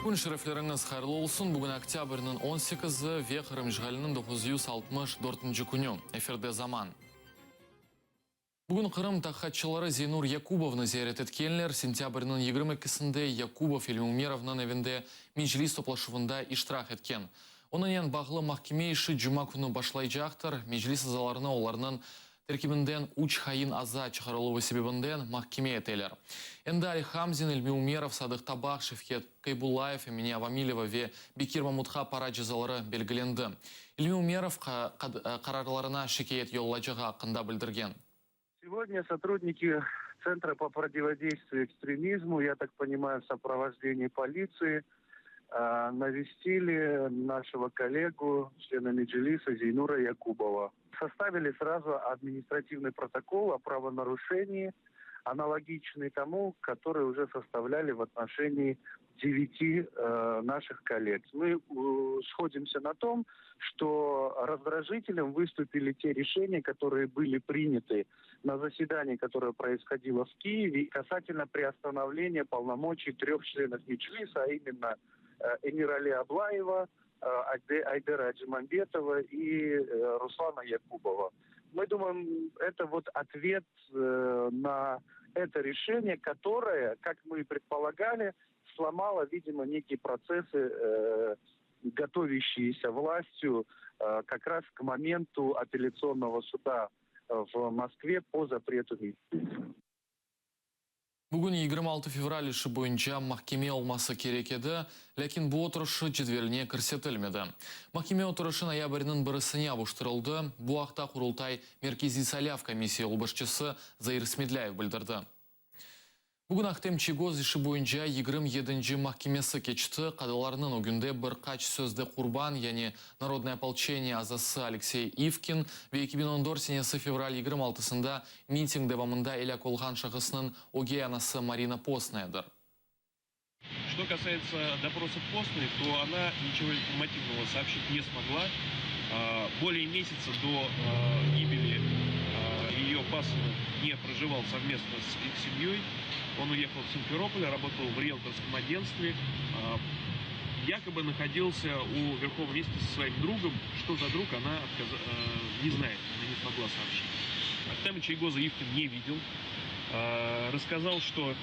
Kün şerefleriñiz hayırlı olsun! Bugün oktâbrniñ on sekizi ve Qırım işğaliniñ 964 künü. Efirde Zaman. Bugün Qırım taqiqatçıları Zeynur Yakubovnı ziyaret etkenler. Sentâbrniñ 22-sinde Yakubov İlmi Umerovnıñ evinde Meclis toplaşuvında iştirak etken. Onıñnen bağlı mahkeme işi cuma künü başlaycaqtır. Meclis azalarını olarnıñ terkibinden üç hain aza çıqarıluvı sebebinden mahkeme eteler. Endi Ali Hamzin, İlmi Umerov, Sadıq Tabah, Şevket Kaybullayev, Emine Avamileva ve Bekir Mamutqa para cezaları belgilendi. İlmi Umerov qararlarına şikâyet yollacağı aqqında bildirgen. Segodnâ sotrudniki Tsentra po protivodeystviyu ekstremizmu, ya tak ponimаю, v soprovojdenii politsii, navestili našego kollegu, çlena Meclisa Zeynura Yakubova. Sostavili srazu administrativnıy protokol o pravonaruşenii, analogiçnıy tomu, kotorıy uje sostavlyali v otnoşenii devyati naših kolleg. Mı shodimsâ na tom, çto razdrajitelem vıstupili te reşeniya, kotorıye bıli prinятı na zasedanii, kotoroye proishodilo v Kieve, kasatelno priostanovleniya polnomoçiy tröh çlenov Meclisa, a imenno Emirali Ablayeva, Aydera Acimambetova i Ruslana Yakubova. Mı dumaem, eto vot otvet na eto reşeniye, kotoroye, kak mı i predpolagali, slomalo, vidimo, nekiye protsessy, gotovişçiyesâ vlastyu kak raz k momentu apellâtsionnogo suda v Moskve po zapretu Meclisa. Bugün 26 fevral işi boyunca mahkeme olması kerek edi, lâkin bu oturışı cedveline kirsetilmedi. Mahkeme oturışı noyabrniñ birisine avuştırıldı. Bu aqta Qurultay Merkeziy saylav komissiya yolbaşçısı Zair Smedlâyev bildirdi. Bugün Ahtem Çiygoz işi boyunca 27-nci mahkemesi keçti. Qadılarnıñ ögünde bir qaç sözde qurban, yani Narodnoye opolçeniye azası Aleksey İvkin ve 2014 senesi fevral 26-sında miting devamında elâk olğan şahısnıñ ögey anası Marina Postnayadır. Что касается допроса Постной, то она ничего информативного сообщить не смогла. Более месяца до гибели ее пасынок не проживал совместно с их семьей. Он уехал в Симферополь, работал в риэлторском агентстве. Якобы находился у Верховного вместе со своим другом. Что за друг, она не знает, она не смогла сообщить. Ахтема Чийгоза Ивкин не видел. Рассказал, что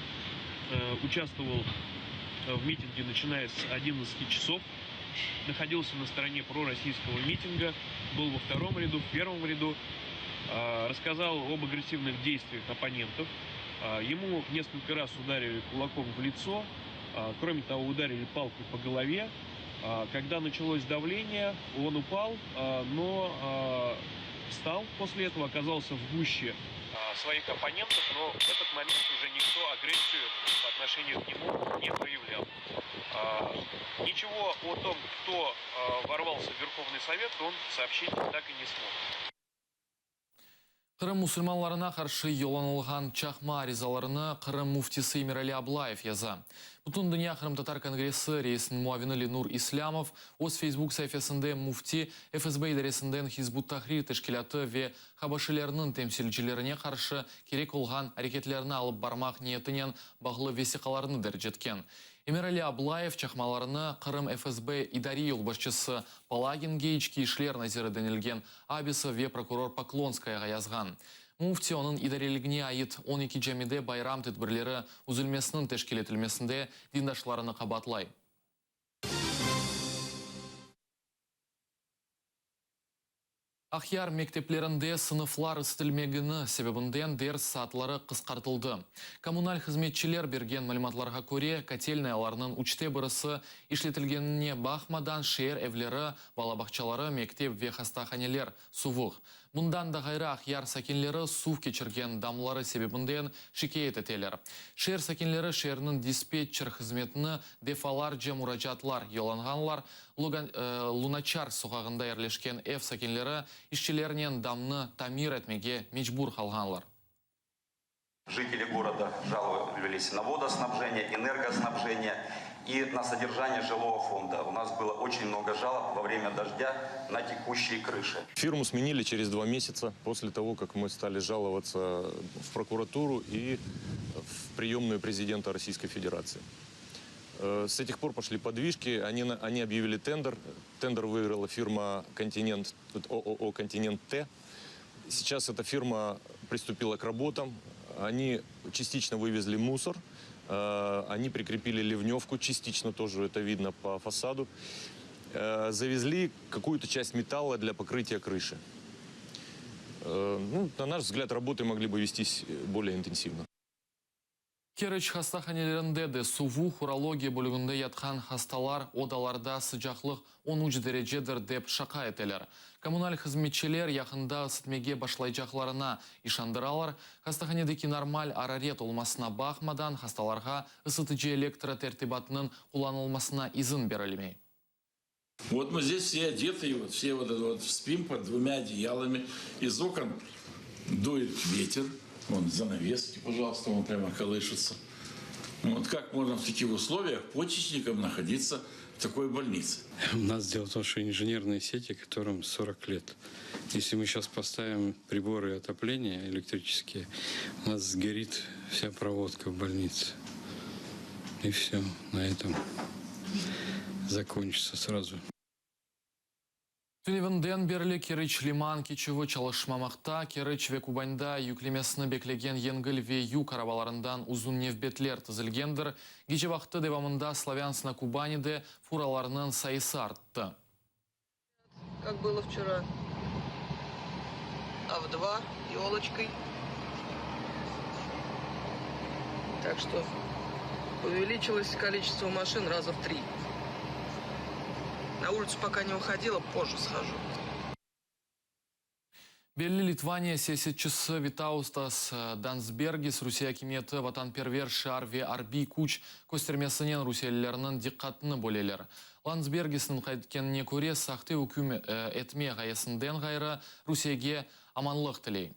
участвовал в митинге, начиная с 11 часов. Находился на стороне пророссийского митинга, был во втором ряду, в первом ряду. Рассказал об агрессивных действиях оппонентов. Ему несколько раз ударили кулаком в лицо, кроме того, ударили палкой по голове. Когда началось давление, он упал, но встал после этого, оказался в гуще своих оппонентов, но в этот момент уже никто агрессию по отношению к нему не проявлял. Ничего о том, кто ворвался в Верховный Совет, он сообщить так и не смог. Qırım musulmanlarına qarşı yollanılğan çaqma arizalarını Qırım müftisi Emirali Ablayev yaza. Bütündünya qırımtatar kongressi reisiniñ muavini Lenur İslâmov öz Facebook saifesinde müfti FSB idaresinden Hizb ut-Tahrir teşkilâtı ve habaşilerniñ temsilcilerine qarşı kerek olğan areketlerni alıp barmaq niyetinen bağlı vesiqalarnı derc etken. Emirali Ablayev çaqmalarını Qırım FSB idariy yolbaşçısı Palaginge İçki işler naziri denilgen Abisov ve prokuror Poklonskayağa yazğan. Müfti onıñ idareligine ait 12 camide bayram tedbirleri üzülmesiniñ teşkil etilmesinde dindaşlarını qabaatlay. Aqyar mekteplerinde sınıflar ısıtilmegini sebebinden ders saatları qısqartıldı. Kommunal hızmetçiler bergen malümatlarğa köre, kotelnayalarnıñ üçte birisi işletilgenine baqmadan şeer evleri, bala bağçaları, mektep ve hastahaneler suvuq. Bundan da ğayrı Aqyar sakinleri suv keçirgen damları sebebinden şikâyet eteler. Şeer sakinleri şeerniñ dispetçer hızmetine defalarca muracaatlar yollanğanlar, Lunaçar soqağında yerleşken ev sakinleri işçilernen damnı tamir etmege mecbur qalğanlar. Jiteli goroda jalovalis na vodoснабжение, энергоснабжение и на содержание жилого фонда. У нас было очень много жалоб во время дождя на текущие крыши. Фирму сменили через два месяца после того, как мы стали жаловаться в прокуратуру и в приемную президента Российской Федерации. Э, с этих пор пошли подвижки, они, они объявили тендер, тендер выиграла фирма «Континент», ООО «Континент Т». Сейчас эта фирма приступила к работам, они частично вывезли мусор, э, они прикрепили ливневку, частично тоже это видно по фасаду. Э, завезли какую-то часть металла для покрытия крыши. Э, ну, на наш взгляд, работы могли бы вестись более интенсивно. Keriç hastahanelerinde de suvuq, urologiya bölüginde yatqan hastalar odalarda sıcaqlıq on üç derecedir, dep şaqa eteler. Kommunal hızmetçiler yaqında ısıtmege başlaycaqlarına işandıralar. Hastahanedeki normal araret olmasına baqmadan, hastalarğa ısıtıcı elektro tertibatınıñ qullanılmasına izin berilmey. Вот мы здесь все одеты, вот все вот это вот спим под двумя одеялами. Из окон дует ветер. Вон занавески, пожалуйста, вон прямо колышутся. Вот как можно в таких условиях почечникам находиться в такой больнице? У нас дело в том, что инженерные сети, которым 40 лет. Если мы сейчас поставим приборы отопления электрические, у нас сгорит вся проводка в больнице. И все, на этом закончится сразу. Tünevinden berli Keriç liman keçüvi çalışmamaqta. Keriç ve Kubanda yüklemesini beklegen yengil ve yük arabalarından uzun nevbetler tizilgendir. Gece vaqtı devamında Slavyansk-na-Kubanide furalarnıñ sayısı arttı. Как было вчера. А в 2 елочкой. Так что увеличилось количество машин раза в три. На улицу пока не выходила, позже схожу. Belli Litvaniya siyasetçisi Vitautas Landsbergis Rusiye akimiyeti vatanperver şiar ve arbiy küç köstermesinen rusiyelilerniñ diqqatını böleler. Landsbergisniñ qayd etkenine köre, sahte üküm etme ğayesinden ğayrı, Rusiyege amanlıq tiley.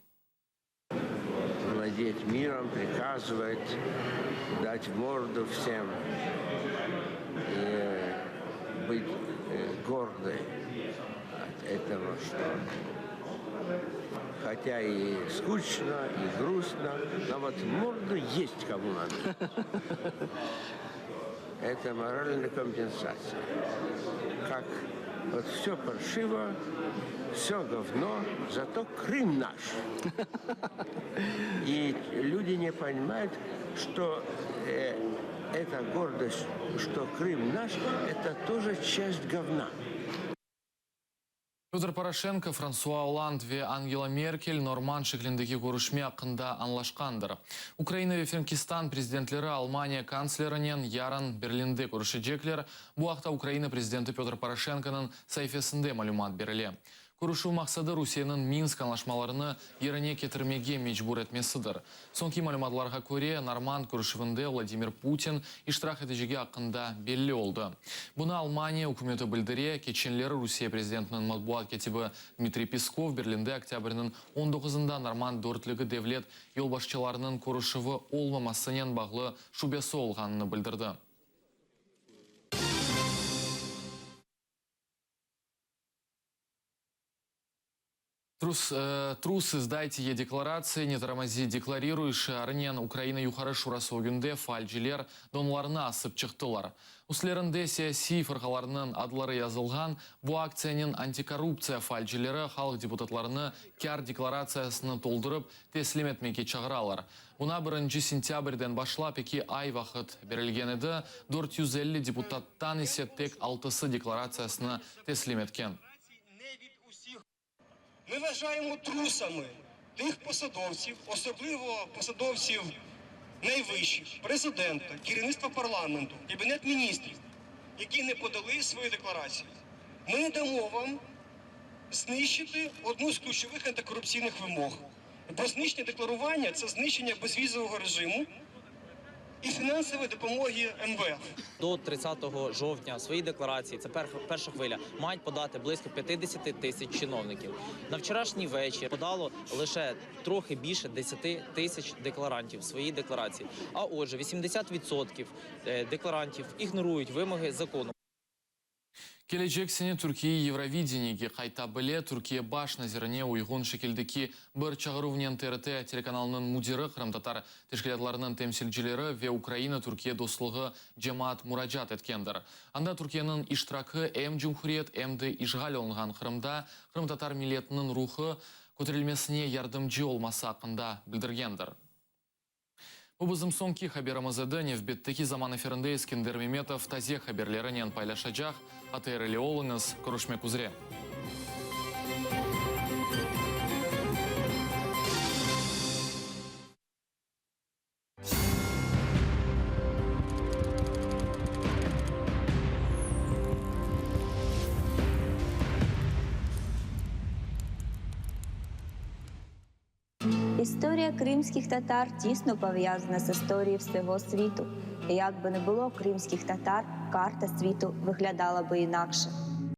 Владеть миром, приказывает дать морду всем и быть гордой от этого, что хотя и скучно, и грустно, но вот морду есть кому надо. Это моральная компенсация. Как вот все паршиво, все говно, зато Крым наш. И люди не понимают, что эта гордость, что Крым наш, это тоже часть говна. Петр Poroşenko, Fransua Olland ve Angela Merkel normand şeklindeki körüşme aqqında añlaşqandır. Ukraina ve Frenkistan prezidentleri Almaniya kantslerinen yarın Berlinde körüşecekler. Bu aqta Ukraina prezidenti Petr Poroşenkonıñ saifesinde malümat berile. Körüşüv maqsadı Rusiyeniñ Minsk añlaşmalarını yerine ketirmege mecbur etmesidir. Soñki malümatlarğa köre, normand körüşüvinde Vladimir Putin iştirak etecegi aqqında belli oldı. Bunı Almaniya ükümeti bildire. Keçenleri Rusiye prezidentiniñ matbuat kâtibi Dmitriy Peskov Berlinde oktâbrniñ 19-ında normand dörtlügi devlet yolbaşçılarınıñ körüşüvi olmamasınen bağlı şübesi olğanını bildirdi. Трус, трусы, сдайте е-декларации, не тормози, декларируй şiarınen Ukraina Yuqarı Şurası ögünde faalciler donlarını asıp çıqtılar. Üstlerinde siyasiy fırqalarnıñ adları yazılğan bu aktsiyanen antikorruptsiya faalcileri halq deputatlarını kâr deklaratsiyasını toldurıp teslim etmege çağıralar. Buña birinci sentâbrden başlap eki ay vaqıt berilgen edi, 450 deputattan ise tek altısı deklaratsiyasını teslim etken. Ми вважаємо трусами тих посадовців, особливо посадовців найвищих, президента, керівництва парламенту, кабінет міністрів, які не подали свої декларації. Ми не дамо вам знищити одну з ключових антикорупційних вимог. Бо знищення декларування це знищення безвізового режиму і фінансової допомоги МВФ. До 30 жовтня свої декларації, це перша хвиля, мають подати близько 50 тисяч чиновників. На вчорашній вечір подало лише трохи більше 10 тисяч декларантів свої декларації. А отже, 80% декларантів ігнорують вимоги закону. Kelecek sene Türkiye Eurovideniyege qayta bile, Türkiye baş nazirine uyğun şekildeki bir çağıruvnen TRT telekanalınıñ müdiri, qırımtatar teşkilâtlarınıñ temsilcileri ve Ukraina-Türkiye dostluğı cemaat muracaat etkendir. Anda Türkiyeniñ iştirakı em cumhuriyet, em de işğal olunğan Qırımda qırımtatar milletiniñ ruhı köterilmesine yardımcı olması aqqında bildirgendir. Bu bizim soñki haberimiz edi. Nevbetteki zaman efirinde Eskender Memetov taze haberlerinen paylaşacaq. ATR ile oluñız, körüşmek üzre. Історія кримських татар тісно пов'язана з історією всього світу. Як би не було кримських татар, карта світу виглядала би інакше.